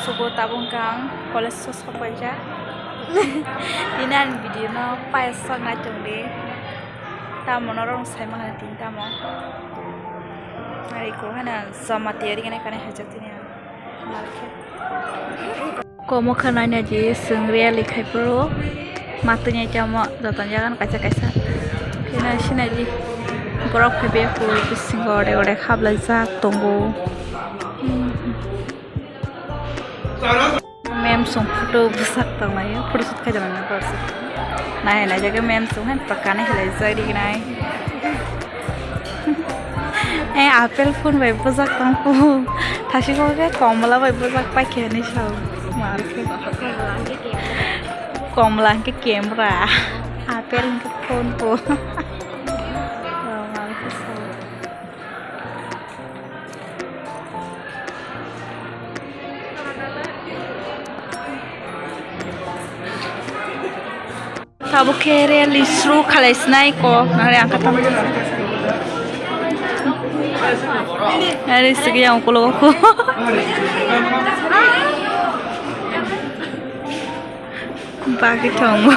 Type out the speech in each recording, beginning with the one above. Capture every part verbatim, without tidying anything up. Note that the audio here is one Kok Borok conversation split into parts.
Sugo tabuk wngkha ang college o sok paijak. Tini ani video no paisok nai tongdi. Tamo norok sai mankha tini tamo. Ari ko hana joma tiyari gana kani hajak tini ang. Komo kha naina di chwng rally khai phuru matwini tamo joto jaga no kaisa kaisa khe nai sinai di borok phai bia phuru bisingo ode ode khablai jak tongo. Mem song photo bwsak tong laio, photo shoot khai tong laio borok se. Nai nai jaga mem song hai pura kanwi hilai jak ri nai. Eh, apple phone bai bwjak tong phu. Thasi ko ke komla bai bwjak paikhe hinwi sao. Mar khe. Komla hwnkhe camera. Apple hwnkhe phone phu. Oh, mar khe sao. Tabuk khe rally suru khalai sinai ko, nang re ang kha tamo. Rally sigi yang ukulok ko. Bagwi tongo.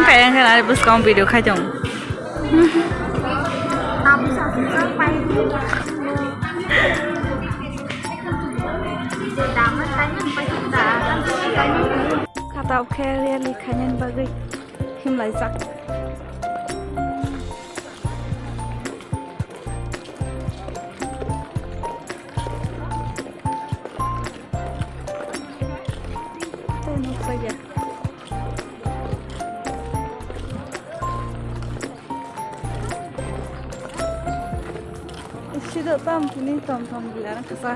Kaya khe nari bwskang video khai tongo. Kata khe rally khainani bagwi himlaijak. Tei nukjakya. Sida tam kini tom tom bilang kasa.